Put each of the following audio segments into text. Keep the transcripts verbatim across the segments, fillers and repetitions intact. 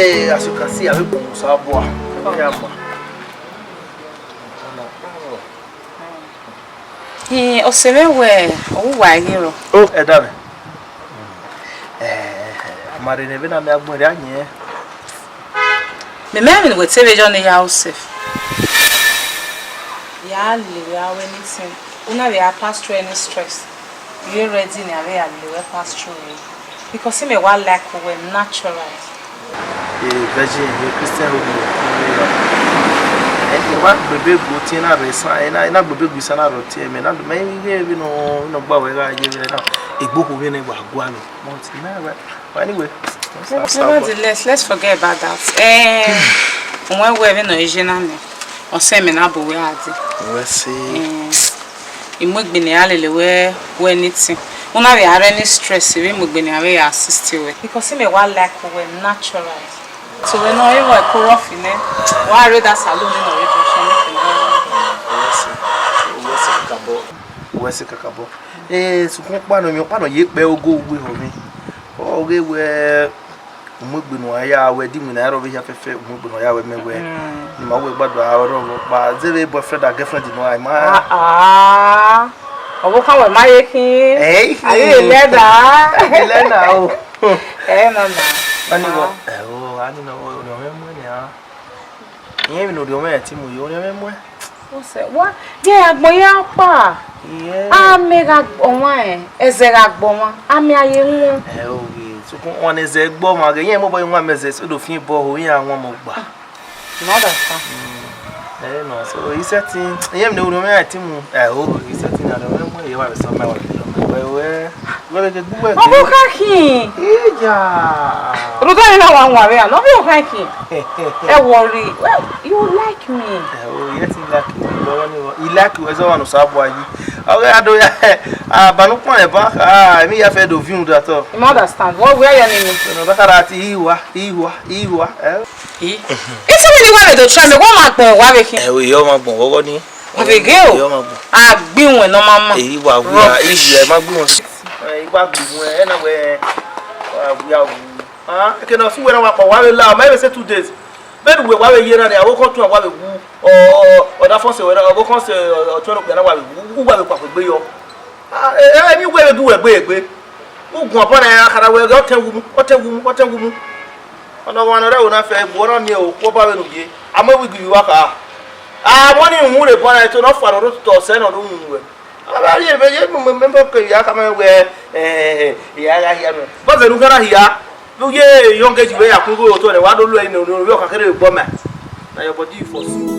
Eh, as you can see, avbe ekpọnmwẹ Osanobua, ọ ya ma. Hin, ọ sẹ mwẹ wẹẹ, ọ wu uwa ghi rrọọ. Oh, ẹdẹ mwẹ. Eh, a ma rhie ne vbene a miẹn agbọn rhie a yẹn. Mẹ ma rẹn vbene uwẹ te vbe yọ ne ya Joseph. Ya lele avbe anything. Una vbe a pass through any stress. You ready ne a vbe ya lele wẹ pass through it. Because mẹ wa like wẹ natural. Eh, virgin, eh, Christian holy. Eh, wa gbebe gu tie na rre san, eh, na, na gbebe gu san na rre tie mẹ, na do mẹ ye vbe no, no gba wẹ gha ye vbe na. Egbe okhuo vbe ne wa gua lo. But never, but anyway, Nevertheless, let's forget about that. Eh, wẹ wẹ vbe no je na mẹ. Ọ sẹ mẹ na bu wẹ a di. Let's see. Eh, I mu egbe ne a lele wẹ, wẹ anything. Una vbe a rẹ any stress, vbe mu egbe ne a vbe ya assist wẹ. Because mẹ wa like wẹ natural. So wẹ no, I wa ko rough nẹ. Wa rre da salon ne no rre junction ne. Wẹ sẹ kakabọ. Wẹ sẹ kakabọ. Eh, sukun ọkpa nọ, emwi ọkpa nọ ye kpẹ ogo uwu ehọ mwẹ. Ọ ghe wẹ, u mu egbe ne uwa ya wẹ, di iwinna rrọọ vbe hia fẹfẹ, u mu egbe ne uwa ya wẹ mẹ wẹ. Mm. Ne ima wẹ gbadua ọrọre, kpa zẹ vbe boyfriend and girlfriend nọ, a ma. Ah, ah. Ọvbokhan wẹ ma ye khin. Eh, a ye lẹ na. Lẹ na o. Eh, no, no. Ani wọ, Ah. eh, o, ani no, o, no, mẹ mu ni a. Irẹn vbene orhiọn mwẹ ti mu yo, orhiọn mwẹ muẹn. Ọsẹ, wa, ye agbọn ya kpa. Iye. A mẹ gha ọmwa ẹn, ẹzẹ gha gbọ ọmwa, a mẹ a ye wọn. Ẹ o ghe, sokpan ọmwa ne ẹzẹ gbọ ọmwa ghe, irẹn mobọ wan mẹ ẹzẹ, so do fian bọ ho, iran wan mẹ ọgba. You understand? Mm. Ẹ nọ, so, isettin, irẹn vbene orhiọn mwẹ ti mu, ẹ o, isettin na, orhiọn mwẹ mu, iye wa vbe sẹ ọmọ, wa vbe sẹ ọmọ. Wẹ, wẹ. Wẹ vbe gbe uwẹ. Ọ vbe okhan khin. Iya. Rhunmwuda ne na wa wan vbe a, ne ọ vbe okhan khin. Ẹ worry. Well, you like me. Ẹ o, yes, he like you. Lọghọ ni, he like you, ẹzọ wa ne Osanobua yi. Ọ ghe a do ya, a ba ne ukpọn ẹba, ah, emwi ya fẹ do viundu at all. You understand? What we are your name? No, that kind of thing, iwa, iwa, iwa. Eh? Ẹ? Isi vbene wa vbe do try me, wa ma gbọn wa vbe khin. Ẹ o, iye ọ ma gbọn ghọghọ ni. Vbe ghe o. Iye ọ ma gbọn. A gbe iwẹn ne ọ ma ma. Èyí wà wíwá, Rubbish. Èyí ẹ má gbé wọn sí. Ẹ, igba gbogbo ẹ, ẹ na wẹ, ẹ, wíyá wù. Ah, eke na su wẹ na wa kpa, wa vbe la, ọ ma vbe say two days. Bed wẹ wa vbe ye na ni, avo kọ tun wa vbe wu. Ọ, ọ, ọ da fọn sẹ wẹ na, avo kọ sẹ, ọ, ọ tun no kpẹ na wa vbe wu, wa vbe kpa kugbe yọ. Ah, ẹ, ẹ, ẹ, ni wẹ vbe du wẹ gbe egbe. Uguan bọ na ya khara wẹ, ọ tẹn wu mu, ọ tẹn wu mu, ọ tẹn wu mu. Ọna ọmwa ne ọ rre ẹvbo na fẹ, egbe ọna miẹn okhuo ọba vbene u ye. A mu wig vbe uwa kha. A mu ọnii uhunmwu rre bọ na, eto ne ọ fua ne ọ rre otọ, sẹ ne ọ do uhunmwu wẹ. A vbe rhie vbe ye, mẹ, mẹ, mẹ, mẹ, ke ya khama wẹ, eh, eh, eh, ya gha hia nẹ. Bọzẹ ne u gha na hia, vbe u ye young age vbe ya kun igho otọ nẹ, wa do lu ẹre ne ovbi ọkhan kherhe vbe egbe ọmwa. Na your body you for see.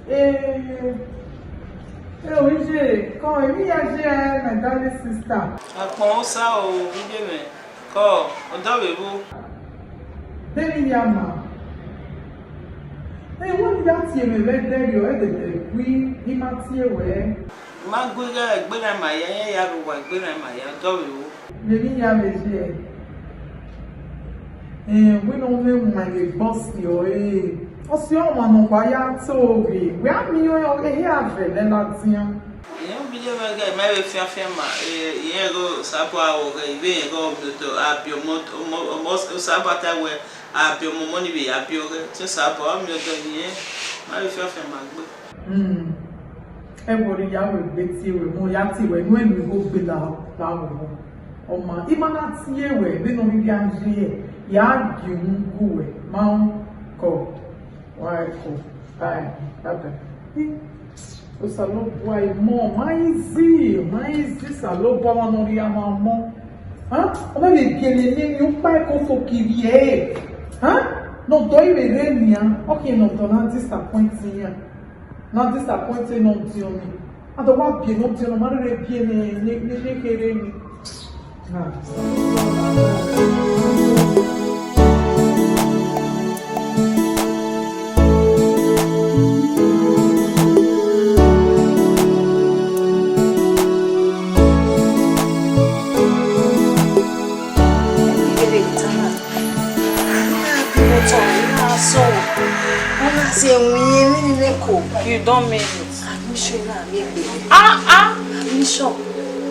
Eh, eh, Owiye, come, emwi ya ye, my darling sister. Akpọn osa o, Owiye mwẹ, kọ, ọdọ vbe vbo? Beni ya ma. Eh, wẹ ya tie mwẹ vbe ẹdẹrriọ, ẹdẹdẹ gui, I ma tie wẹ. I ma gui ighẹ egbe na ma ya, irẹn ya rre owa egbe na ma ya, ọdọ vbe vbo? Vbe emwi ya vbe ye. Eh, wẹ ne ọ mwẹ ma ye egbe ọsi ọre. Ọsi ọmwa ne ọ wa ya to vbe. Wẹ a miẹn ọẹn, ehia vẹ ne ladian. Irẹn bi ye mwẹ gẹ, ma vbe fian fian ma, eh, irẹn ghe Osanobua ghẹ, ivbi irẹn ghe ọ miotọ, a biẹ ọmọ, ọmọ, ọmọ, Osanobua ta wẹ, a biẹ ọmọ, ọmọ ni vbe ya biẹ ọghẹ, te Osanobua ọ miotọ irẹn, ma vbe fian fian ma gbe. Hmm. Ẹvbo rre ya wẹ egbe tie wẹ, mu ya tie wẹ, nu enu igho gbe la, la wẹ. Ọ ma, I ma na tie wẹ, vbene ọ rhirhi a ye, ya gie uhunmwu gu wẹ, ma kọ, wa kọ, bye, bye bye. Osanobua imọ, ma easy, ma easy, Osanobua ọmwa ne ọ rhie amwa ọmọ. Hẹn? Ọ ma vbe gie ne emwi ọkpa ẹko fo kivbi ẹre. Hẹn? Ne ọdọ i vbe rre nian, ọ khian ne ọdọ na disappoint iran. Na disappoint ne ọdiọn ni. Ada wa biẹ ne ọdiọn, ọ ma rherhe biẹ ne, ne, ne, ne kherhe ni. Ah. You don't mean it. Admission na mi gbe. Ah, ah. Admission.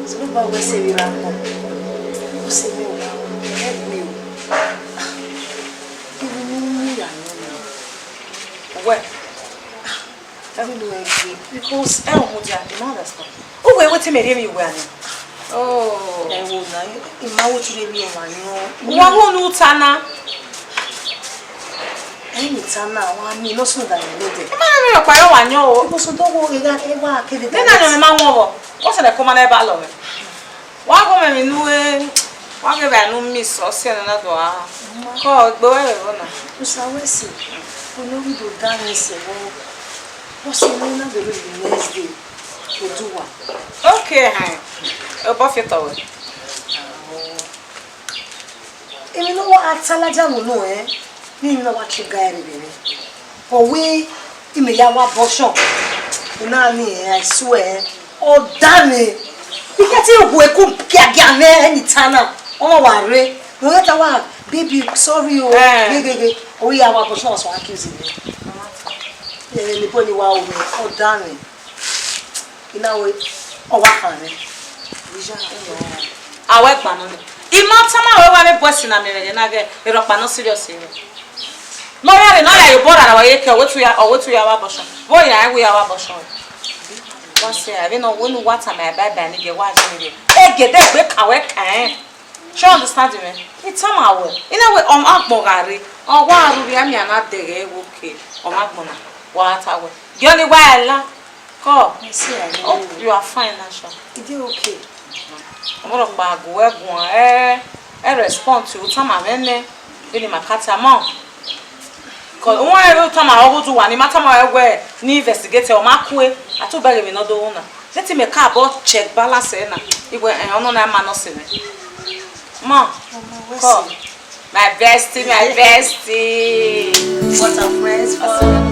So ba wẹ sẹ vbe ra kọ. Ó sẹ mi o. Ẹ gbe o. Ibi ni mi ya ni. Wẹ. Ẹ wẹ no ẹ gbe. Because ẹ o mo dia, you no understand. Uwẹ wetin mẹ rhie emwi uwẹ a ni? Oh. Ẹ wo na, I ma wo tu rhie emwi ọmwa yọ. Wa wo nu ta na. Ẹ ni ta na, wa mi no sunu da ni de. I ma rhie emwi ọkpa yọ wa yọ o. Because do wo ghe gha, e wa kede. Nena ni mẹ ma wọn vbọ. What's the common about love? Wa gu mwẹ emwi ne u, wa ghe evbare ne u miss, ọ siẹ ne ọ na do a. Kọ egbe wẹ vbe ẹvbo na. Usa wẹ si, u no ghi do da mwẹ sẹ vbọ. What's the name of the next day? Oduwa. Okay, hẹn. Obọ fi otọ wẹ. Emwi ne ọ wa ta ladian unu ẹn, ne emwi ne ọ wa trigger ẹre vbe mwẹ. Ọ wẹẹ, imẹ ya wa abortion. Una ni, I swear, ọ da mwẹ. Iye te hu eku giagia mwẹ ẹni ta na, ọ wa rre. Wẹ ta wa, baby, sorry o. Eh. Ghe, ghe, ghe. Ọ wẹẹ ya wa abortion, ọ sọ accuse mwẹ. Eh, ni bo ni wa o mwẹ, ọ da mwẹ. I na wẹẹ, ọ wa khan mwẹ. Awẹ gba nọ nẹ. I ma tama ruẹ wa vbe bu ẹse na miẹn mwẹ na ghẹ erọkpa nọ serious rẹ. Ne ọ ya rre ne ọ ya ye obọ rara wa ye ke ọ wẹ tu ya, ọ wẹ tu ya vbe abortion. Vbe ọ ya rẹn wẹ ya vbe abortion. Wa sẹ, avbe ne ọ wẹ ne uwa tama ẹre bye bye ni ghẹ wa je ni ghẹ. Egede egbe kan wẹ kan ẹn. Ṣé o understand me? I tama wẹ. I na wẹẹ ọ ma gbọn gha rre. Ọ wa rhurhi a miẹn a na dẹghẹ ẹvbo ke. Ọ ma gbọn na. Wa ta wẹ. Gie ọni wa ẹla. Kọ. I see, I know. Hope you are fine, Asha. I dey okay. Ọmọ rhọkpa gu wẹ guan, ẹ, ẹ respond to tama mwẹ nẹ, vbene ima ka tama. Kọ, wọn ẹ tama ọgho tu wa ni ma tama wẹ wẹ ni investigate ọ ma kue, a tu bẹghe emwi ne ọ do ru na. Let me ka bọ check balance na. Iwe, ẹ, ọnọ na ma nọ sẹ mwẹ. Ma, kọ. My bestie, my bestie. What are friends for?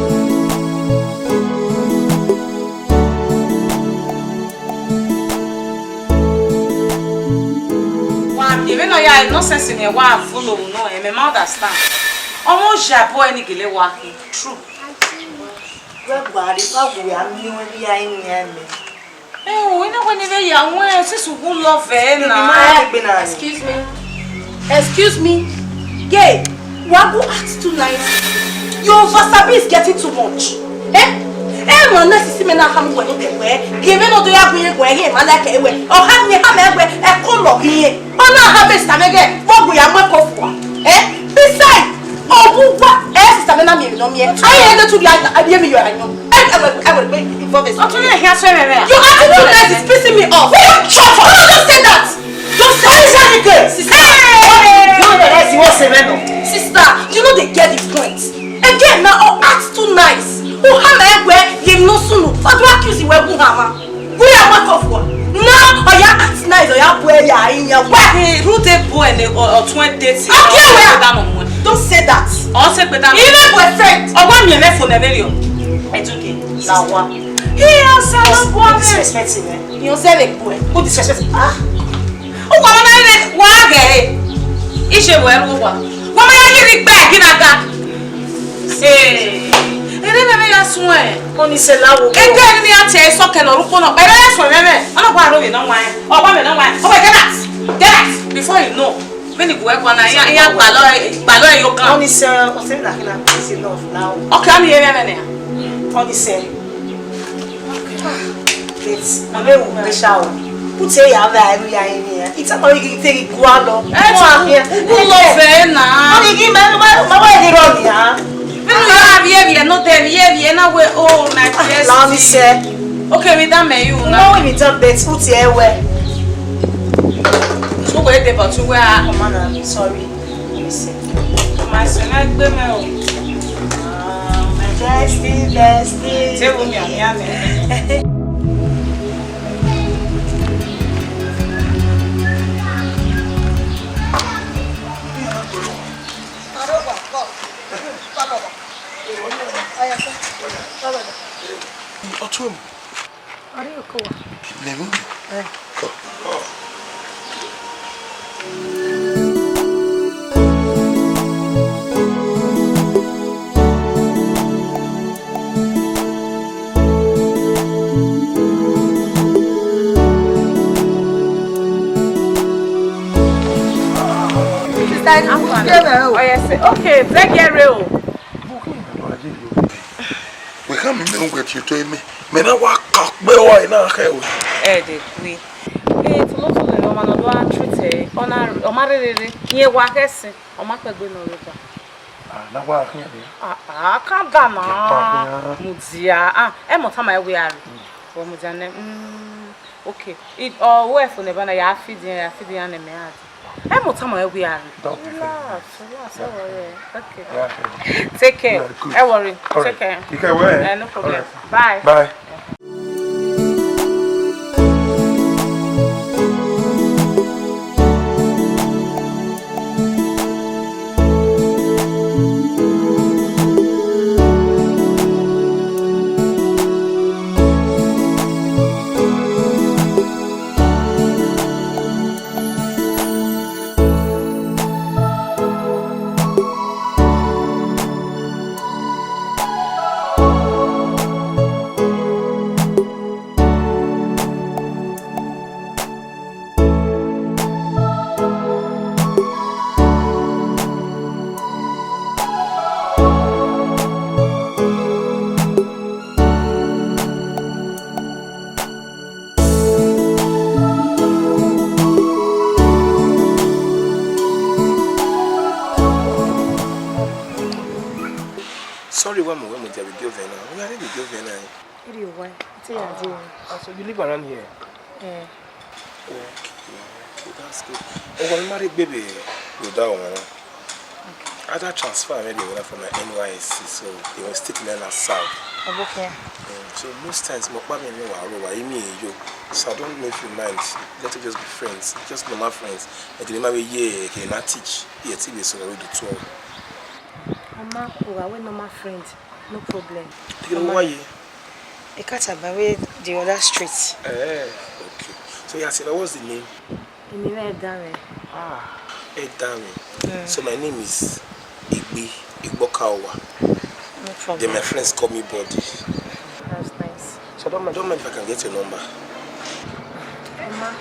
Wa, even though ya nonsense ni wa follow no, eh, me ma understand. Ọmọ oya boy ni gele wa ki. True. Wẹ gba re, ba gu ya mi wẹ bi ya yin ya me. Eh, oh, ina wẹ ne vbe ya wẹn, since u gu love ẹ na. Baby, ma ya egbe na. Excuse me. Excuse me. Gay, wa gu act too nice. Your oversabi is getting too much. Eh? Eh, man, nice si me na ham wẹ no de wẹ. Gay, me no do ya gu ye wẹ, gay, man, like wẹ. Ọ ha mi ha me wẹ, e ko lọ ghi ye. Ọ na ha me sa me gẹ, vbọ gu ya mu ẹko fua. Eh? Besides, ọ gu wa, eh, sister me na mi no mi. Aye, ẹ de tu ya, a bi mi yo anyo. Ẹ, ẹ, ẹ, ẹ, ẹ, involve us. Ọtún lè hí aṣọ rẹ̀ rẹ̀. Your attitude is pissing me off. Will you shut up? No, don't say that. Don't say that. Sister. Hey! You realize you want to say no. Sister, you know they get the point. Again, now, oh, act too nice. Oh, how am I where you no sunu? What do I accuse you? Where who am I? We are work of one. Now, oh, you act nice, oh, you wear your in your way. Hey, who dey boy ne, or, or twenty dating? Okay, where? Don't say that. Ọ sẹ pé dáná. Even boyfriend. Ọgbọ́n mi ẹ̀mẹ́ fò nẹ̀mẹ́ rí o. Ẹ tún kì í. Làwa. He also no boy. Disrespect him, eh? He also dey boy. Who disrespect him? Ah. Ó wà wọn náà wá gẹ̀ẹ́. Ìṣe wẹ̀ ẹrú wà. Wọ́n máa yá yí rí bẹ́ẹ̀ kí náà ga. Ee. Eré mẹ́mẹ́ ya sun ẹ̀. Wọ́n ní sẹ́ láwo. Ẹgbẹ́ ẹni ni a tẹ ẹ sọ́kẹ̀ lọ rúkọ náà. Pẹ̀lú ẹ̀sùn mẹ́mẹ́. Ọlọ́pàá àròyìn náà wáyé. Ọgbọ́n mi náà wáyé. Ọgbọ́n get out. Get out. Before you know. Many go work one, ya, ya, kpalọ, kpalọ yo kan. Oni sẹ, ọ sẹ na kina is enough now. Okay, I'm here, man. Oni sẹ. But na me wo me sha o. Put e ya va ru ya ni ya. It's not like you take it go along. Eh, who love her now? Oni gi me, me, me, we ni ro ni ya. Many ya vie vie no de vie vie na we, oh my bless. Let me say. Okay, we done me you now. No, we done bet put e we. Two way dey, but two way. Come on, I'm sorry. Let me see. My son, I gbé mẹ́ o. Ah, my bestie, bestie. Ṣé wo mi àmì àmì? Ọtún ẹ̀ mọ̀. Ọ̀rẹ́ ọkọ wa. Lẹ́nu. Ẹ. Kọ. Kẹmẹ o. Oh yes, okay, take care o. Wẹ khama mẹ uwẹ tie otọ mẹ, mẹ na wa ka kpe uwa na khẹ wẹ. Ẹ de kue. Ee, tolotu ne ọmwa ne ọ do a treat ẹ, ọ na, ọ ma rherere, rẹn wa khẹ sin, ọ ma kpẹgbe ne ọ rre ba. Ah, na wa khian de. Ah, ah, calm down na. Mudia, ah, ẹ mọ tama ẹ wẹ a rre. Ọ mudia nẹ, mm, okay. Ọ wẹ fo nẹ ba na ya feed iran, ya feed iran ne mẹ a di. Ẹ mọ tama ẹ wẹ a rre. Don't be very— Relax, relax, ẹ worry. Okay. Yeah. Take care. Yeah, good. Ẹ worry. All right. Take care. Ike wẹ. Eh, no problem. All right. Bye. Bye. Sorry, wẹ mu, wẹ mu dia vbe gie ovẹn na. Wẹ gha rre vbe gie ovẹn na. Erriọ wẹ, I te ya die. Ah, so you live around here? Eh. Okay, okay, that's good. Ọmwa ne I ma rhie egbe vbe rhie odaro mwa na. Okay. I transfer already from my N Y S C, so he was stick me na south. Ọbokẹn. Um, so most times, mo kpa mi ni wa ro wa, imi yo. So I don't know if you mind. Let us just be friends, just normal friends. Ẹ dẹ ma be ye, ke na teach. Ye ti be so we do tour. Ọ ma, wa we normal friend, no problem. Take it away. Eka taba we the other street. Eh, okay. So, yeah, say, what's the name? Eni mwẹ Ẹdanmwẹ. Ah, Ẹdanmwẹ. Mm. So my name is Igbi, Igbokaowa. No problem. Then my friends call me Body. That's nice. So don't mind, don't mind if I can get your number. Emma.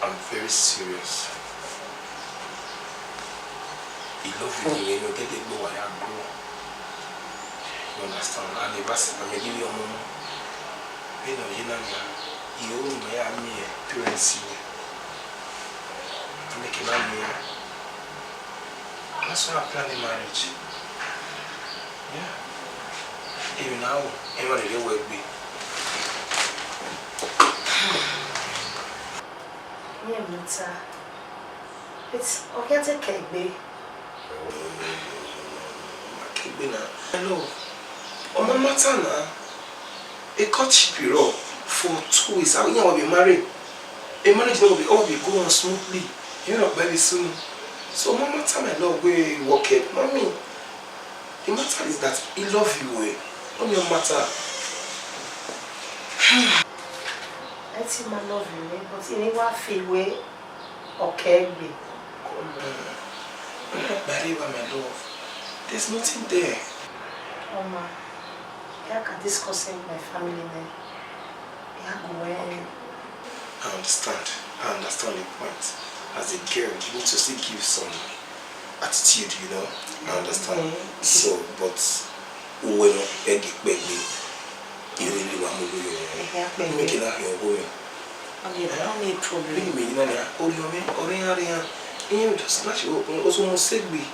I'm very serious. I love you, you know, get it, go, I grow. You understand? And the best, I'm giving you a moment. You know, you know, you, you, you, parents, you. Make it, man, yeah. That's why I plan the marriage. Yeah. Even now, everyone dey work me. Yeah, Mita. It's okay, take care, babe. Kegbe na. Hello. Ọmọ matter na. A courtship rọ for two weeks. How you be married? A marriage no be all be go on smoothly. You know, very soon. So, ọmọ matter, my love, we work it, mommy. The matter is that he love you, eh? What your matter? I think my love you, eh? But you never feel way. Okay, babe. Come on. Don't worry, my love. There's nothing there. Mama, I can discuss it with my family now. Yeah, go well. Okay. I understand. I understand your point. As a girl, you need to still give some attitude, you know. I understand. Mm. So, but uwẹ nọ, ẹ ghi kpẹgbe. Irẹn ni wa mu lórí ọmọ. Ẹhẹn, a kpẹgbe. Make it happen, ọgọ yẹn. Okay, no need problem. Bí mi náà ni, orí ọmọ, orí arian. Ìyẹn just láti o, o tún mú sẹ́gbẹ̀ẹ́.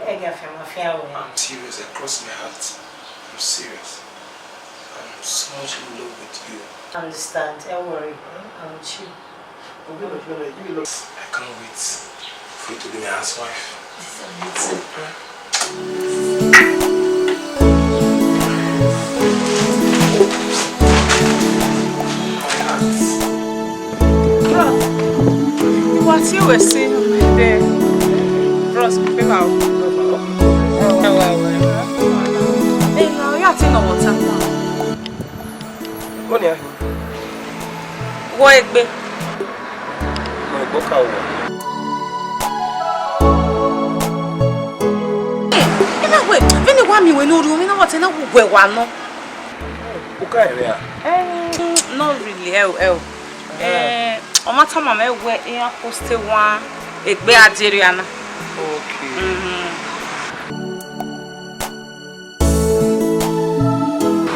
Ẹ gha fẹ́ máa fi àwẹ̀. I'm serious. I cross my heart. I'm serious. I'm so much in love with you. I understand. Don't worry. I'm with you. I can't wait for you to be my housewife. Bros, ìwà tí ò wẹ̀ sí ọmọ ẹgbẹ́. Bros, pé wà ó. Ẹ wà wẹ̀. Ẹ nà, ó yà tí nà wọ̀ ta. Ó ní ẹ. Wọ egbe. Mo egbe ka wọ. Ẹ na wẹ, vbene wa miẹn wẹ ne orhiọn, vbene wa te na wu wẹ wa nọ. U ka rẹn a? Eh, not really, ẹ o, ẹ o. Eh, ọ ma tama mwẹ wẹ iran post one egbe Algeria na. Okay. Mhm.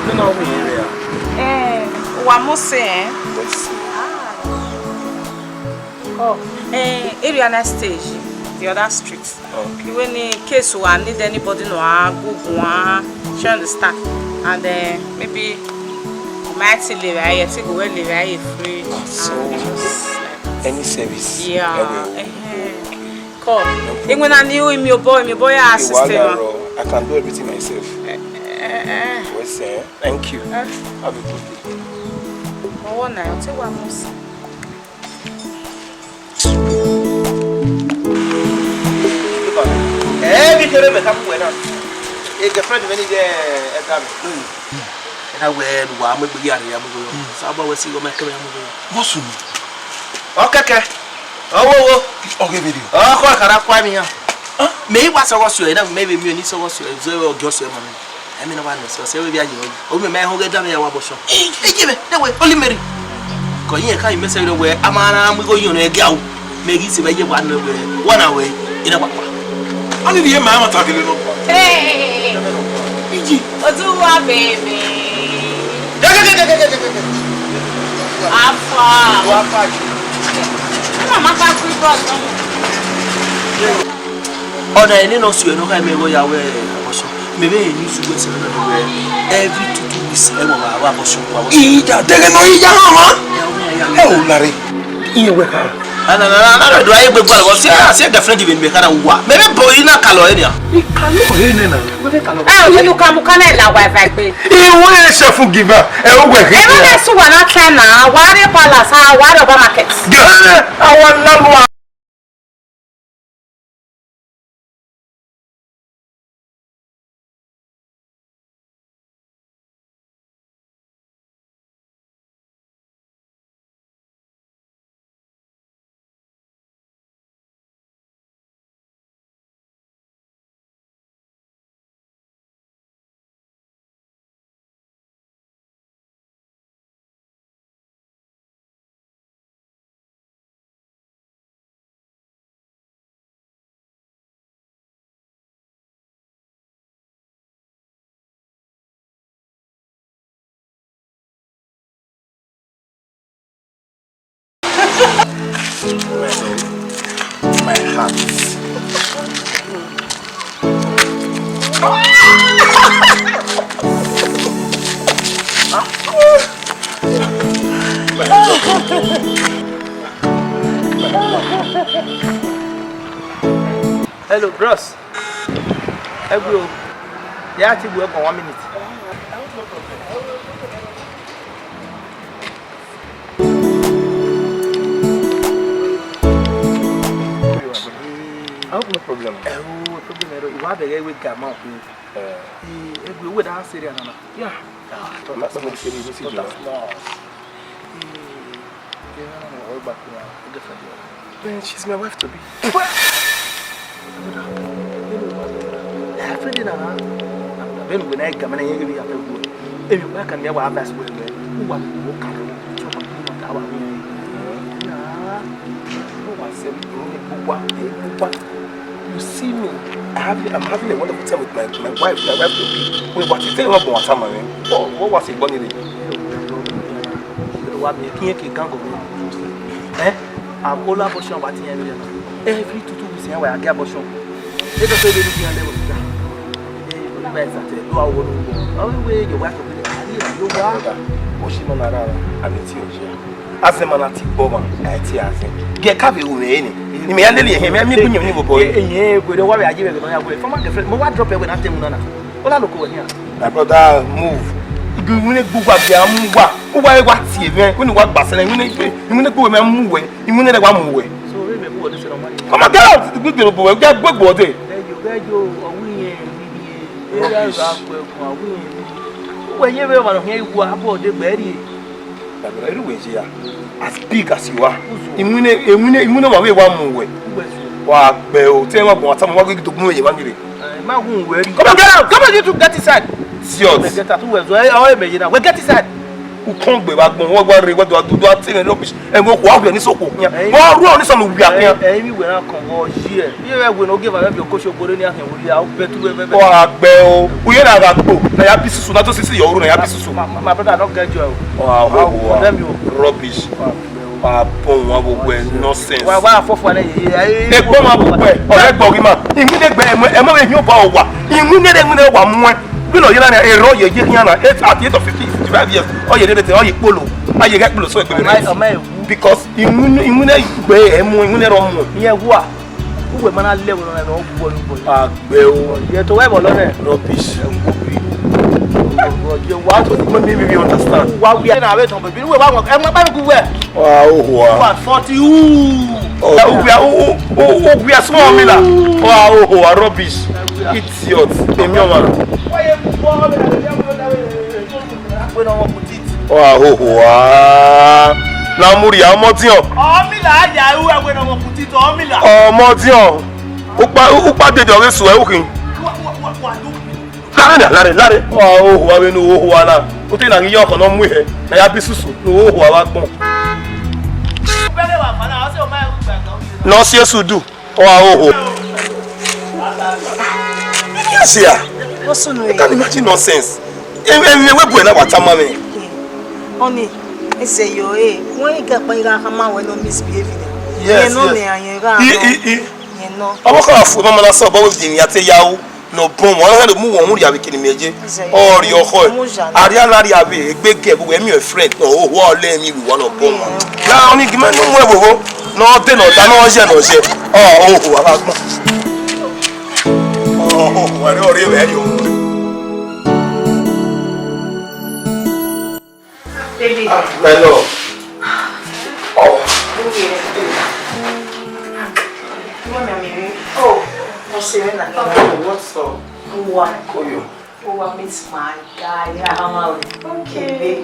Nena ọ vbe rre a? Eh, wa mose, eh? Mose. Oh, eh, area next stage, the other street. Okay. Iwe ni case wa need anybody no a go go a, you understand? And then maybe we might still live here, still go well live here free. So, and just like that. Any service? Yeah. Everywhere. Eh, eh. Call. No problem. Even I knew him, your boy, my boy, our system. I can do everything myself. Eh, eh, eh. Well, sir, thank you. Eh. Have a good day. Oh, na, you take one more. Eh, bi kere me ka ku wẹ na. E girlfriend me ni de ẹga mi. Ena wẹ ne uwa mu egbe ya rre ya mu egbe yọ. Sa ba wẹ si igho ma kẹmẹ ya mu egbe yọ. Boss mi. Ọ kẹkẹ. Ọ wo wo. Ọ ghe video. Ọ kọ kara kua mi ya. Me wa sọghọ suẹ, ena me vbe miẹn ni sọghọ suẹ, zẹ ọ giọ suẹ ma mi. Ẹmwẹ ne ọ wa nọ sẹ, ọ sẹ vbe via ye ọyi. Ọ mẹ ma họn ghẹ da mwẹ ya wa bọ sọ. Eje mwẹ, de wẹ, Holy Mary. Kọ yẹn ka imẹ sẹ vbe wẹ, a ma na mu igho yọn nẹ gia o. Mẹ ghi sẹ vbe ye wa nọ wẹ, wa na wẹ, ina wa pa. A ni rhie ma ma ta gele nọ. Hey! Iji. Oduwa baby. Ge, ge, ge. Afa. Wa pa ju. Ina ma ka ku bro no. Ọna ẹre ne ọ suẹ ne ọ kha mẹ igho ya wẹ abortion. Mẹ vbe eni usu wẹ sẹ na wẹ every two two weeks ẹ wọ wa abortion, wa abortion. Iya, dẹghe nọ iya hama. Ẹ o lare. Iye wẹ kha. Na, na, na, na, na, do aye gbegba lọ. Si, si girlfriend vbe mẹ kha na wa. Mẹ vbe bo ina kalọ enia. I kalọ he nena. Wẹ vbe kalọ. Ẹ o, inu kamuka na la wa eva egbe. Iwe ese fun giver. Ẹ o wẹ he. Ẹ ma na su wa na try na. Wa re palace, a wa re Oba market. Gẹ. Awa na lua. My heart. Hello, bros. Ẹ gbe o. Ya ti bu ẹkọ one minute. I hope no problem. Ẹ o, problem ẹ rọ. Ìwà abẹgẹ wẹ ga ma ọkùnrin. Eh. Ẹ gbe, wẹ da serious nana. Yeah. Ah, don't ask me to say this. Don't ask me. Eh, yeah, no, no, no, no, no, no, no, no. Man, she's my wife to be. Everything na. Bẹ́ẹ̀ ni wọ́n náà gàmẹ́ náà yẹn yẹn yàtọ̀ gbọ́. Èmi wá kàn ní ẹ wà á bá ṣe wẹ̀wẹ̀. Wọ́n wà ní wọ́n kàn lọ. Sọ ma kí wọ́n ta wà ní ẹ̀. Wọ́n wà sẹ́mi, èmi ni gbogbo wa, èmi gbogbo wa. You see me, I have, I'm having a wonderful time with my, my wife, my wife to be. Wọ́n wà sí tẹ́lẹ̀ wọ́n bọ̀ wọ́n sá mọ̀ mi. Wọ́n, wọ́n wà sí gbọ́ nílé. Wa mi kí yẹn kì í gán gògó. Ẹ? Àkóló abortion wa ti yẹn lóye. Every two two weeks yẹn wà á gé abortion. Ẹ tọ́ pé ibi ní kí yẹn lẹ́wọ̀ síta. Ẹ, onígbà ẹ̀sà tẹ̀ ló wà wọ́n lọ́wọ́. Ọ̀rọ̀ ìwé Yorùbá tó gbélé. Brother, o si ma na rara, a vbe tie ogie. Azẹn ma na tie bọ ma, a tie azẹn. Gie ka vbe ru mwẹ ne. Ni mẹ ya lele ẹhẹn, mẹ ya miẹn gu yẹn ni vbe obọ ẹre. Ẹhẹn, wẹ do wa vbe a ye vbe ẹghẹ nọ ya wẹ. Former girlfriend, mo wa drop ẹre wẹ na te mu na na. Ọ na loko wẹ nian. My brother, move. Igu iwinna gbe uwa bia mu uwa. Uwa ẹre wa tie mwẹ, wẹ ne uwa gba sẹ na, iwinna, iwinna gbe uwa mẹ mu wẹ, iwinna ẹre wa mu wẹ. So, vbene mẹ bu wẹ ọdẹ sẹ na, ma ye. Come on, get out! Gbegbe obo wẹ, get gbegbe ọdẹ. Ghẹ yo, ghẹ yo, ọ wi yẹn, wi yẹn. Ẹ ya ra kpẹ kun, ọ wi yẹn. Uwẹ ye vbe ọmwa ne ọ khian iwu, a bu ọdẹ gbe rrie. Dagba, erha uwẹ ye ya, as big as you are. Iwinna, iwinna, iwinna wa vbe wa mu wẹ. Wa gbẹ o, te wa gbọn ata ma wa ghi do gun ye wa gire. Eh, ma gun wẹ ri. Come on, get out. Come on, you two, get inside. Idiot. Get out. Wẹ zọ, eh, ọ mẹ ye na. Wẹ get inside. U kọn gbe wa gbọn, wa wa re, wa do do do ati ne rubbish. Ẹ mo wa wẹ ni so ko khian. Wa ru ni so nu wia khian. Ẹ mi wẹ na kọn wọ ye. Ye wẹ wẹ no ge va vbe okoso gbore ni a khian wẹ ya, u bẹ tu wẹ vẹ. Wa gbẹ o. U ye na gha gbo. Na ya bi susu, na to sisi yọ ru na ya bi susu. My, my, my brother, don't get you. Wa ho ho. Condemn you. Rubbish. Wa bọ wọn vbe uwẹ nonsense. Wa wa fọfọ alẹ ye. Egbe ma bu uwẹ, ọrẹ gbọ ghi ma. Iwinna gbe ẹmọ, ẹmọ vbe hiọn ba wa. Iwinna rẹ, iwinna wa mu ẹ. Bi nọ yena na, erha ye ye khian na. Eight, at the age of fifty, fifty-five years. Ọ ye rere te, ọ ye kpolo. A ye ghe kpolo so egbe rẹ. Because iwinna, iwinna gbe ẹmọ, iwinna rọ mu. Iye wa. Uwẹ ma na lẹ wẹ nọ na, ọ gu wẹ lu bọ. Gbẹ o. Ye to wẹ bọ lọ nẹ. Rubbish. Ye wa to ti mọ mi, mi understand. Wa wi na, we tọn bẹbi, we wa wọn, ẹ ma ba gu wẹ. Wa o ho a. Wa forty u. O ya, u ya, u, u, u, u ya small mi la. Wa o ho a, rubbish. Idiot. Emi ọmwa. Wa ye mu bọ, we na, we na, we na, we na, we na, we na, we na, we na, we na, we na, we na, we na, Wa hoho a. Na mu rhia ọmọdiọn. Ọmila ya ru ẹwẹ ne ọmọ kutitọ, ọmila. Ọmọdiọn. Ukpa, ukpa dede ọghe suẹ ukhin. Wa, wa, wa, wa, du. Lare na, lare, lare. Wa hoho a vbe ne u hoho a na. U te na ghi ye ọkhọ ne ọ mu ihẹ, ne a ya bi susu, ne u hoho a vbe agbọn. Ubẹghe wa fana, ọ sẹ ọ ma ru gbe agbọn. Ne ọ si esu du. Ọ a hoho. Yes, yeah. What's on You can imagine nonsense. Em, em, we bu na wa tama me. Oni, ese yo, eh. Wọ́n yìí kẹ́pẹ́ yìí ká máa wẹ̀ ní misbehave ni. Yes, Yẹn náà yes. ni àyẹ̀rọ I, àná. I, I. Yẹn náà. Ọmọ kan fún ọmọ lásán, ọbọ wo di ni àti yahoo. No bun, wọn hẹn mu wọn hu ria vbe kene mẹ ye. Ọ ri ọkhọ. Aria na ria vbe egbe gẹ vbe mi friend no, o wa ole mi vbe one of them. Na oni gi me no mu ẹvbo. No de no da no je no je. Ọ, o ho, a gba. Ọ, o, wa re ore vbe yo. Baby. Ah, my love. Oh. Oh, yeah. Come on, mommy. Oh, what's your name? Oh, what's up? Uwa. Koyo. Uwa meet my guy. Yeah, how are you? Okay. Baby.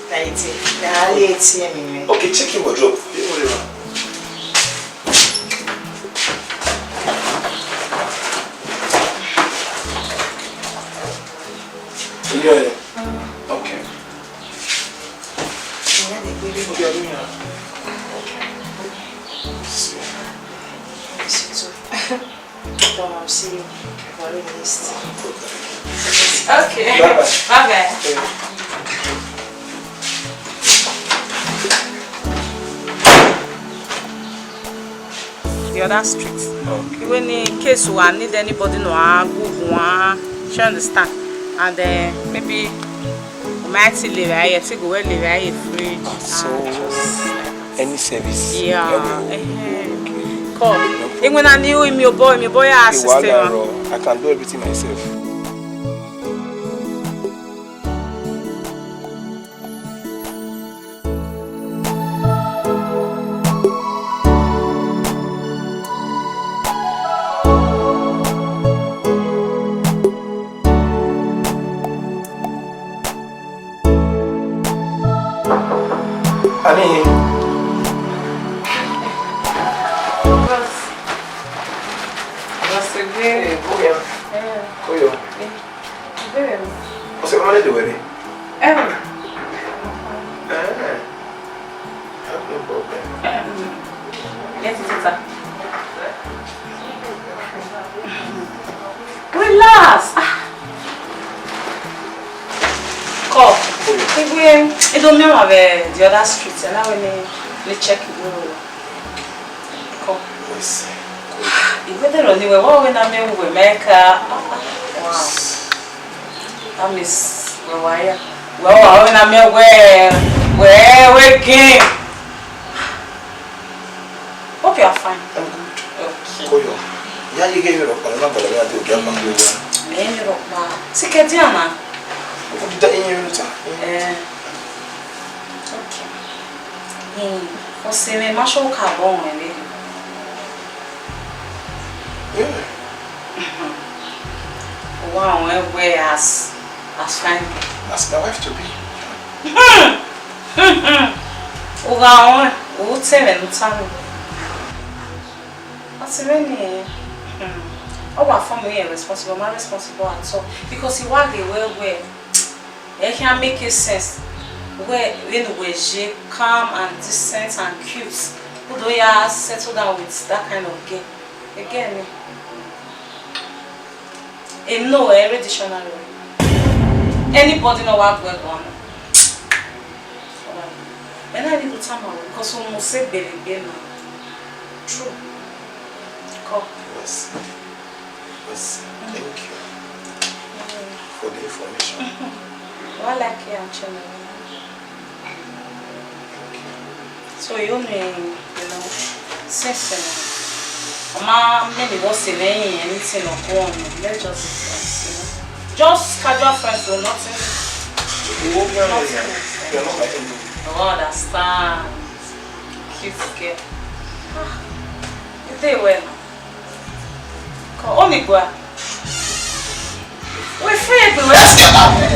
Right. Yeah, yeah, it's here, mommy. Okay, check your wardrobe. You know what? Yeah, yeah. Okay. Okay. Bye bye. Bye bye. The other street. Okay. Even in case we need anybody, no, I go, go, ah, you understand? And then maybe we might still live here, still go well, live here, fridge. Ah, so, and just like that. Any service? Yeah. Hello. Eh, eh. Okay. Call. No problem. Even I knew him, your boy, my boy, our Okay, sister. Wahala, bro. I can do everything myself. Ani. Bros. Bros, egbe. Eh, koyo. Eh. Koyo. Eh. Bẹ́ẹ̀ ni. Ọsẹ kọ́mọ lè dòwe rẹ. Ẹ̀rù. Ẹ̀ẹ́. That's no problem. Yes, it's a. Relax. Ah. Call. If we, it don't mean the other street, and I will need check it. Come. Yes. Ìgbésẹ̀ lọ ni wẹ̀, wọ́n wẹ̀ náà mi wẹ̀ mẹ́ka. Wow. That means Wẹ wa ya. Wẹ wa, wẹ na miẹn wẹ, wẹ, wẹ game. Hope you are fine. I'm good. Okay. Koyo. Ya ye ghe rhọkpa, na bọlọ ya do ghe akpa kue wa. Ẹ rhọkpa. Sikẹ dia na. O da iye ru ta. Eh. Okay. Hmm. O se me ma sho ka bọ wọn re. Yeah. Wa wọn wẹ as, as fine. As my wife to be. Hmm. U gha rẹn, u te mwẹ ne u tama. Ọtẹn mwẹ ni, hmm, ọ wa fọ mwẹ irẹn responsible, ma responsible at all. Because I wa ghe wẹ wẹ, ẹ khian make sense. Wẹ, vbene uwẹ ye calm and decent and cute, u do ya settle down with that kind of girl. Again, e no ẹ rre dictionary. Anybody ne ọ wa gu ẹre guan. Ẹ na rhie tama o, because u mu sẹ egbe vbe egbe na. True. Kọ. Yes. Yes. Thank you for the information. Wa like ya, Chinelo. So you know, you know, since, uh, ọ ma mẹ ni what's the name, anything or go on, let's just be friends, you know. Just casual friends, so nothing. You won't be nothing. You're not my enemy. I don't understand. Cute girl. Ah, you dey well. Kọ, ọ ni gua. Wẹ fẹ egbe wẹ.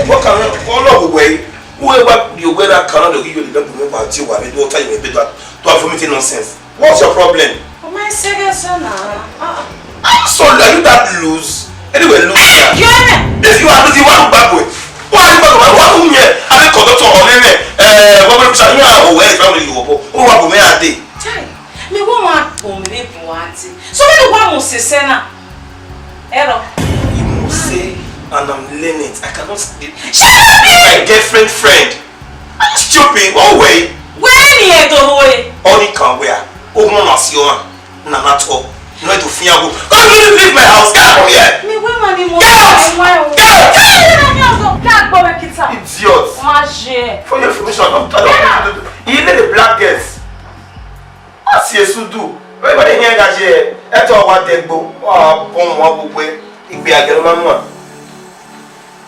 What can, ọlọ wẹ? Whoever you wear that cannot give you the double member until wa me do time me do that. Do have for me nonsense. What's your problem? Am I serious now? Ah, ah. I'm so, are you that loose? Anyway, loose. Hey, you are. If you are losing one bad boy, why are you back? Why are you here? I mean, conductor or me, eh, what will you say? Yeah, oh, where is family you go? Oh, what will me a day? Chai, me won't want to me be wanted. So when you want to say, say now? Erọ. You must say, and I'm learning it. I cannot sleep. Shut up, my girlfriend friend. Are you stupid? What way? Wẹ ni ẹ do ho e? Only can wear. Oh, no, no, see you, man. Na, na, to. No, to fear go. Don't you leave my house. Get out from here. Me, wẹ ma ni mo. Get out. Get out. Get out. Get out. Get out. Idiot. Ma je. For your information, I don't, I don't. Get out. You need a black girl. Ọ si esu du, everybody here ga je, ẹtọ wa dẹgbo, wa bọ wọn gbogbo igbe agẹrẹ ma mua.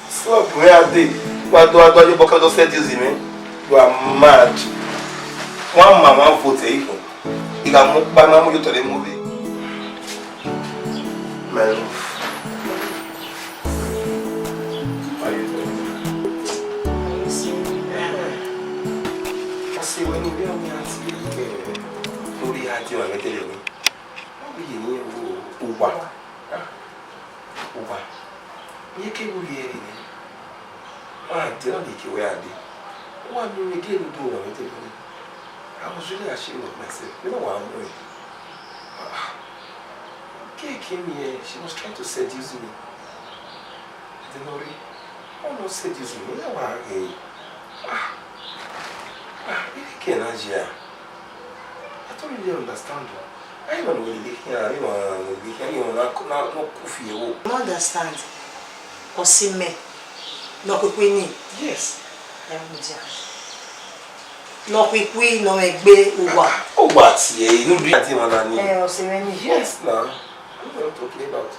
Slop where I dey, wa do, wa do, you boka do seduce me. You are mad. One man, one vote, eh? You got more, by my mother, to the movie. My love. How you doing? Are you seeing me? Yeah. I see when you hear me, I see you. Lórí àti ọ̀rẹ́ tẹ̀lé mi. Báwo yìí ni o, o wà? O wà. Ní kí wọ́n yẹ ẹ̀rì ni. Wọ́n á dé náà lè kí wẹ́ adé. Wọ́n á ní omi díẹ̀ lójú ọ̀rẹ́ tẹ̀lé mi. I was really ashamed of myself. You know what I'm doing? Ah, Keke me, eh, she was trying to seduce me. Ẹdẹnọrre, ọ nọ seduce me, ẹ wa ghe. Ah, ah, ẹ kẹ na jẹ a. I don't really understand o. Ayi ma no lele khian, ayi ma no lele khian, ayi ma na, na, no ku fi ewo. I don't understand. Ọ si mẹ, nọ khuikhui ni. Yes. Ẹ mu dia. Nọ khuikhui, nọ mwẹ egbe, uwa. Uwa tie, inu bi ati ma na ni. Eh, ọ si mẹ ni. Yes, na. What are you talking about?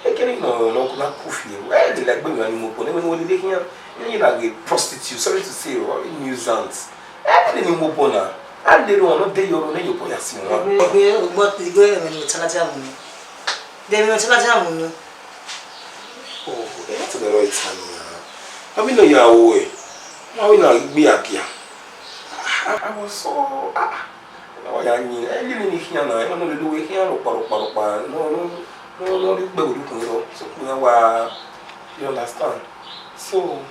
Ekene nọ, nọ, na ku fi ewo. Eh, de la gbe mi ni mo po, ne mo lele khian. Ni na ghe prostitute, sorry to say, what a nuisance. Eh, ni mo po na. A le ro no de yo ro ne yo po ya si wa. Egbe, egbe, egbe, egbe, me ni tala dia mu ni. De me ni tala dia mu ni. Oh, eh, to the right time, yeah. I mean, no, yeah, oh, eh. Why we not be up here? I, I was so, ah, ah. Na wa ya yin, eh, lili ni khian na, eh, no, no, lili we khian, rokpa, rokpa, rokpa. No, no, no, no, ri gbe wo dukun ro. So, na wa, you understand? So,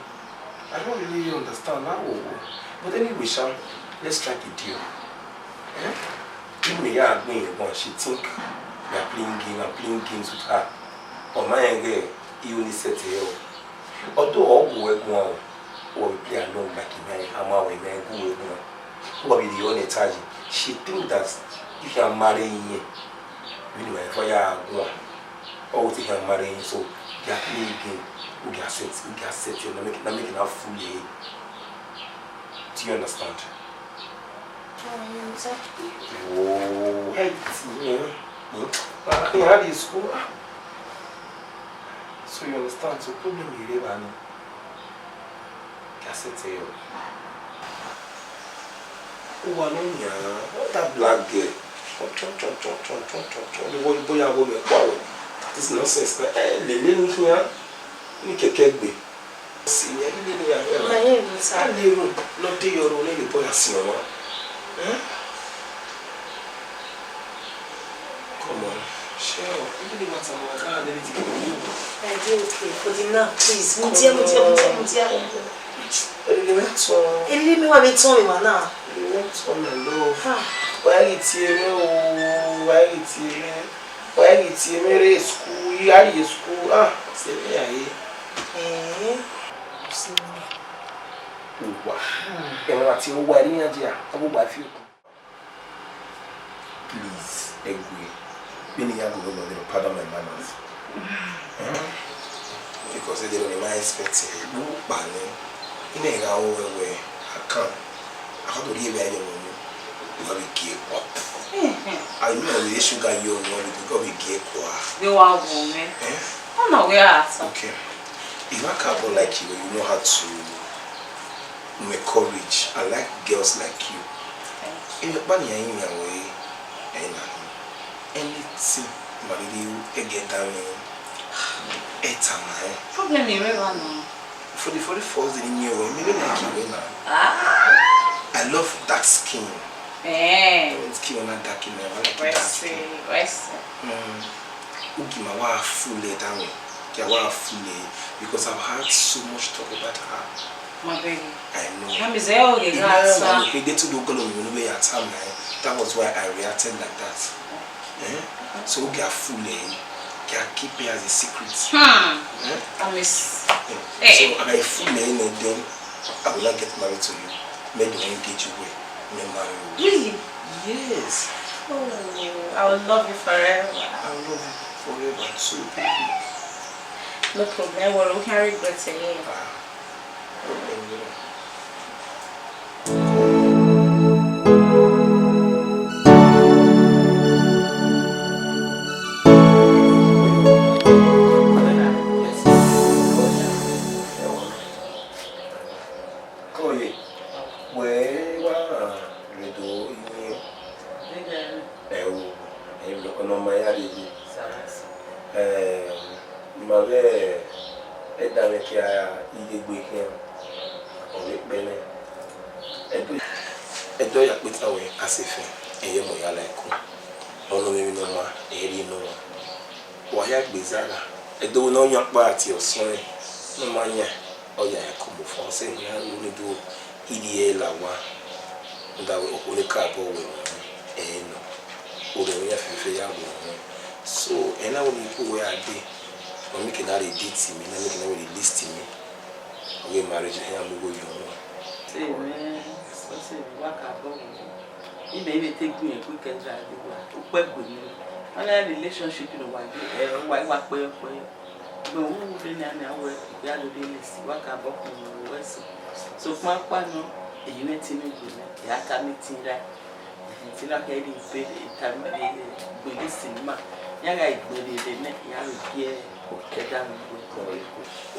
I don't really understand how. But anyway, sha, let's strike a deal. Eh? If me ya agbe yin one, she think we are playing game, I'm playing games with her. But my girl, he only set her up. Although all go well, go on, we play along like a man, I'm our man, go well, go on. Who will be the only charge? She think that if you are marrying him, you know, if I go on, or we take him marrying, so they are playing game. Oge a set, oge a set, na make, na make na full ye. Do you understand? Oh, hey, yeah. Hmm? Ah, yeah, how do you school? Ah. So you understand? So problem here, man. Oge a set ye. Uwa ne ọ yan, what that black girl? Chọn, chọn, chọn, chọn, chọn, chọn, chọn, chọn. Ni vbọ, vbọ ya vbọ mẹ kua wẹ. That is nonsense. Na, eh, lele ni khian. Ni kẹkẹ gbe. Si ni, lele ni ya. Ma ye mi sa. A le ru, nọ te yọ ru, ne le bọ ya si ọmwa. Eh? Come on, share up. Even if it's a man, I can't let it go. I dey okay. For the now, please. Mudia, mudia, mudia, mudia. Elele mwẹ tọn. Elele mwẹ wa vbe tọn vbe ma na. Elele mwẹ tọn, my love. Ah. Wa ghi tie mwẹ o, wa ghi tie mwẹ. Wa ghi tie mwẹ rre school, I gha rrie school. Ah, sẹ vbe ya ye. Eh. Uwa. Ẹmwẹ wa tie uwa, ẹre iran dia, ọ bu uwa fi okun. Please, Egwe, vbene I ya gu vbe nọ, pardon my manners. Hmm? Because they don't my expect you. Who kpa nẹ? I na gha ru wẹ wẹ, I can. I can't believe I don't know. You have a gear up. I know the sugar you know, you have a gear up. Vbe wa wu mwẹ. Eh? Ọ na wẹ a ta. Okay. If I can like you, you know how to encourage. I like girls like you. Thank you. Emwi ọkpa ne I ya rinmwian ruẹ ẹre na. Anything ma rhirhi ru, ẹghẹ danmwẹ, ẹ tama ẹn. Problem mwẹ evba na. For the very first day ne I miẹn ruẹ, I really like you, man. Ah. I love dark skin. Eh. Don't kill on that dark skin, I like dark skin. Wẹ sẹ, wẹ sẹ. Mm. Ugi ma wa fool ẹ danmwẹ, ya wa fool ẹ, because I've heard so much talk about her. My baby. I know. Mami, is there all the You know, that, sir? They too do go on, you know, at time, eh? That was why I reacted like that. Eh? So, ugi a fool ẹ, you can keep it as a secret. Hmm. Eh? Promise. Eh. Eh. So, I fool ẹ, and then I will not get married to you. Make the engage you well. Me marry you. Really? Yes. Oh, I will love you forever. I will love you forever too, baby. No problem. Don't worry, we can't regret it. Ah, no problem, you know. Kọye, wẹ wa rhan rre do iyẹn. Ẹo, ẹo, ọnọ ma ya rhie ye. Eh, ma vbe ẹdamwẹ kia iye egbe khian, ọ vbe kpẹ nẹ. Ẹdẹ, ẹdẹ ọ ya kpeta wẹ a sẹ efẹn, ẹyẹ mọ ya la ẹko. Ọnọ mwẹ emwi ne ọ ma, ẹ i rhie ne ọ ma. Wa hia gbe zagha, ẹdẹ ne ọ yan ọkpa tie ọsọnrẹn, ne ọ ma yan, ọ ya ẹko mu fo, ọ sẹ ne iran ru ne do. Ivbi ẹre la owa, rhunmwuda wẹ okhuo ne ka bọ wẹ emwa mwẹ, ẹ i nọ, orhiọn iran fẹfẹ ya wẹ emwa mwẹ. So, ẹ na wẹ ne I gu wẹ gha dee, ọ mieke ne a rhie date mẹ, ne a mieke ne a rhie list mẹ, ọ ghe marriage, iran mu igho ye ọmwa. Sẹ mwẹ, sẹ mwẹ, wa ka bọ wẹ. Imẹ i vbe te gbẹn ẹkue kẹga ye owa, ukpẹ gue nẹ. Ọna relationship ne uwa ye, ẹ, uwa i wa kpẹyọkpẹyọ. Ugbo vbe ru vbene a nian wẹ, I ya dọlọ lesi, wa ka bọ khin wẹ sẹ. Sokpan ọkpa nọ, eyi mwẹ te mwẹ gbe nẹ, I ya ta meeting ra. Te na kẹ rhie ibe, ta gbe lesi ma, I ya gha gbe rhie nẹ, I ya vbe gie ẹdẹ mwẹ gbe.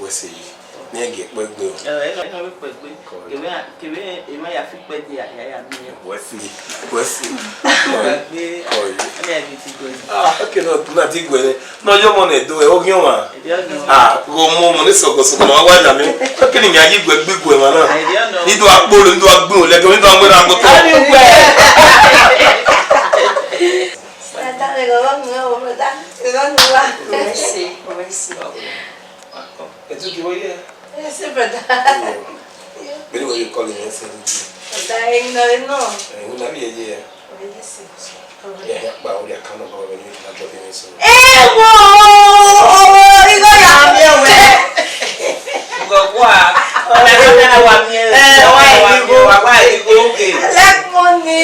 Wẹ sẹ yi, ne ẹ gie kpẹ gbe o. Ẹ, ẹ nọ, ẹ nọ vbe kpẹ gbe. Kevbe, kevbe emwa ya fi kpẹ die ya, ya, ya miẹn. Wẹ sẹ yi, wẹ sẹ yi. Kpẹ gbe. Kọye. Ẹ na bi ti gbe. Ah, okay, no, na ti gbe. Nọ yọ ọmọ nẹ do, ẹ, oghian ọmwa. Ẹdẹ ọnọ. Ah, gho mu ọmọ ne sọgọsọgọ ma wa na mi. Kí ni mi a yi gbe gbe gbe ma na? Ẹdẹ ọnọ. Ni do akpolo, ni do agbọn, lẹgẹ ni do agbọn na gbọtọ. Ani ugbe. Brother, we go run, we go, brother. We run, we run. Mercy, mercy. Ẹ tún kí wọ́n yẹ. Yes, brother. Bẹ́ẹ̀ ni wọ́n yẹ kọ́lé yẹn sẹ́yìn. Brother, ẹ̀yin náà, ẹ̀yin náà. Ẹ̀yin náà bí ẹ yẹ. Oh, yes, sir. Yeah, yeah, but we are kind of already making a drop in so. Eh, wo, wo, wo, wo, you go ya mi we. Go kwa. Ana kana wa mi. Eh, wa mi go. Wa wa go ke. Like money.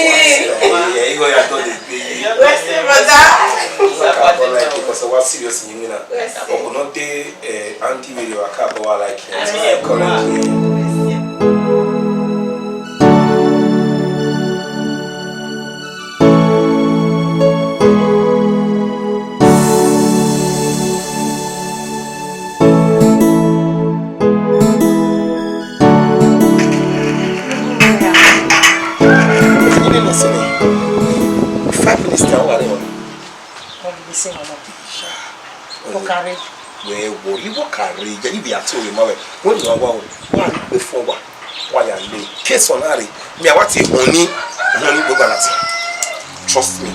Yeah, you go ya to the pay. Where's the brother? Because I was serious in you now. Yes, sir. Okunode, eh, Anti video, I can't go like it. Currently. Five minutes now, what do you want? Wọ́n fi sí wọn náà. Wọ́n kàrí. Wẹ́ẹ́ wọrí, wọ́n kàrí. Jẹ́ ibi àti òye máa wẹ̀. Wọ́n ní wọ́n wá o. Wọ́n á rí pé fún wa. Wọ́n á yà lé. Kéèsì ọ̀nà rè. Mi àwa ti hàn ní, hàn ní gbogbo àlàtì. Trust me.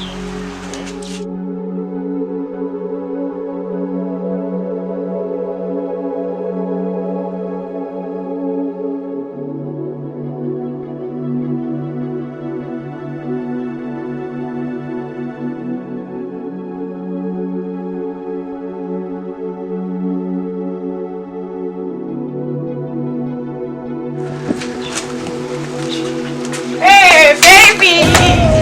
Hey, baby!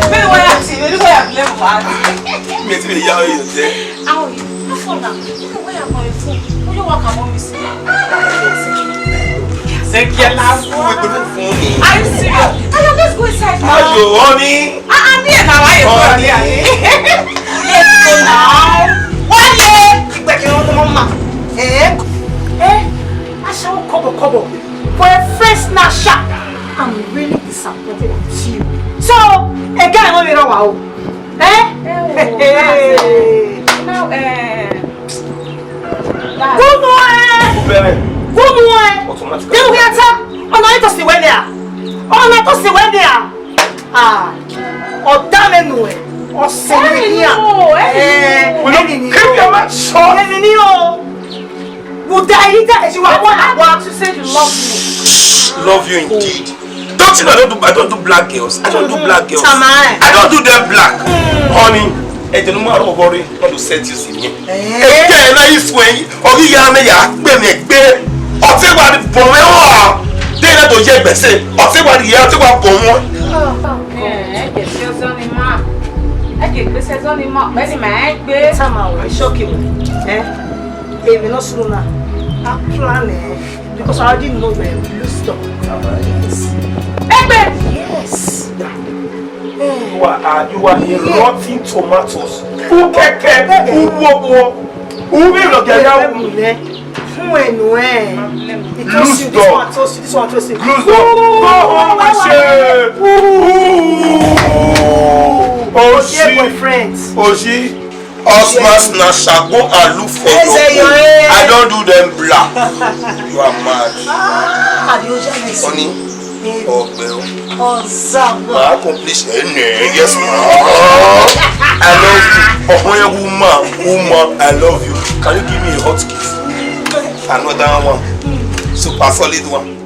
Baby, what happened? Baby, what happened? Let me ask. Mi ti lè yá ọyọ jẹ. How are you? How far now? You know where I'm going from? Who you walk among me? Thank you, love. Are you serious? Are you, let's go inside now. Ayo, honey. Ah, ah, me and my wife. Honey. Let's go now. Why you? Ìgbẹ́jọ́ ọmọ mà. Eh? Eh? Aṣọ kọ́bọ̀kọ́bọ̀. For a first snatcher, I'm really disappointed at you. So, a guy won't be wrong, eh? Eh, oh, hey. Now, eh, Good morning. Good morning. Automatic. Dẹ́nu kí ẹ ta? Ọ̀nà yìí tó sì wẹ́lẹ̀ à? Ọ̀nà tó sì wẹ́lẹ̀ à? Ah, ọ̀dà mẹ́nu ẹ̀. Ọ̀sẹ̀ mi ni à. Ẹ ẹ ní o. Ẹ ní o. Mo da yìí dá ẹ̀jú wa wọ́n náà wá. To say you love me. Love you indeed. Don't you know I don't do, I don't do black girls? I don't do black girls. Tamae. I don't do them black. Honey, ẹ jẹ́ ló máa rọ̀ ọ̀rọ̀ rí, wọ́n ló set you sí mi. Ẹ jẹ́ ẹ náà yìí sùn ẹ̀yìn, ọ̀rí ya mẹ́ yà á gbé mi gbé. Ọtí wa ni bọ̀ mẹ́ wà. Dé iná tó yẹ gbèsè. Ọtí wa ni yẹ, ọtí wa bọ̀ wọ́n. Ẹ jẹ́ sí ọzọ́ ni máa. Ẹ jẹ́ gbèsè ọzọ́ ni máa. Bẹ́ẹ̀ ni màá ẹ gbé. Tamae, ìṣọ́kì mi. Ẹ. Èmi náà sùn náà. I plan it because I already know where we lose stuff. Yes. Egbe! Yes. You are, uh, you are a rotten tomatoes. Who keke? Who wo wo? Who will not get out? Fún ẹnu ẹ. Because this one toast you, this one toast you. Lose dog. Go home, my shame. Ooh. Oh, shit. Boyfriend. Oh, shit. Husband snatcher, go and look for your own. I don't do them black. You are mad. Honey, ọgbẹ o. Ma accomplish any, yes, ma. I love you. Ọmọ yẹn, woman, woman, I love you. Can you give me a hot kiss? Another one. Super solid one.